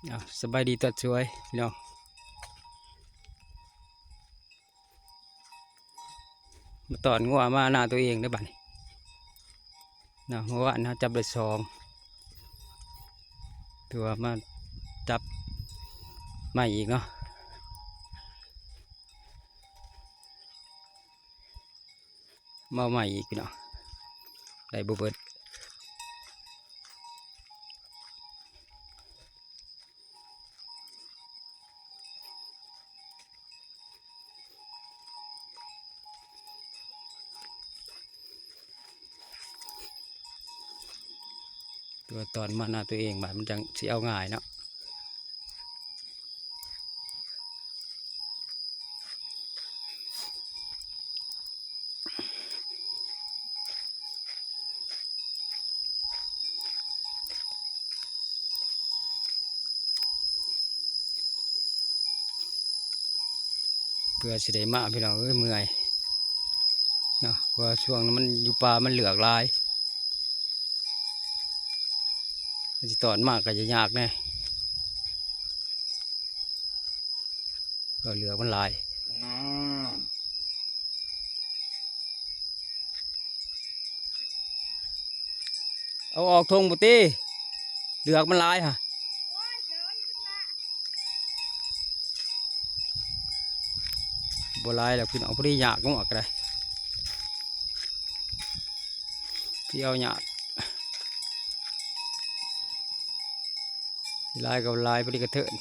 ເອົາ ສະບາຍດີຕອນສວຍພີ່ນ້ອງ ມາຕ້ອນງົວມານາຕົວເອງເດີບັດນີ້ເນາະ. ເມື່ອວານເຮົາຈັບໄດ້ສອງ ຖືວ່າມາຈັບໃໝ່ອີກເນາະ. ມາໃໝ່ອີກພີ່ນ້ອງ ໄດ້ບໍ່ເບິດ. ຕົວຕອນມານາຕົວເອງບາດມັນຈັ່ງຊິເອົາງ່າຍເນາະ. ເພື່ອຊິໄດ້ມາພີ່ນ້ອງເອີຍ ເມື່ອຍເນາະ ເພາະວ່າຊ່ວງນີ້ມັນຢູ່ປ່າມັນເລືອກຫຼາຍ ມັນຊິຕອນມາກໍຈະຍາກແດ່ ກໍເລືອກມັນຫຼາຍ. ເອົາອອກທົ່ງບໍ່ຕິ ເລືອກມັນຫຼາຍຫະ. ບໍ່ຫຼາຍແລ້ວພີ່ນ້ອງ ພໍດີຍາກງົວກໍໄດ້ ຊິເອົາຍາກ ຊິຫຼາຍກໍຫຼາຍ ພໍດີກະເທີນ.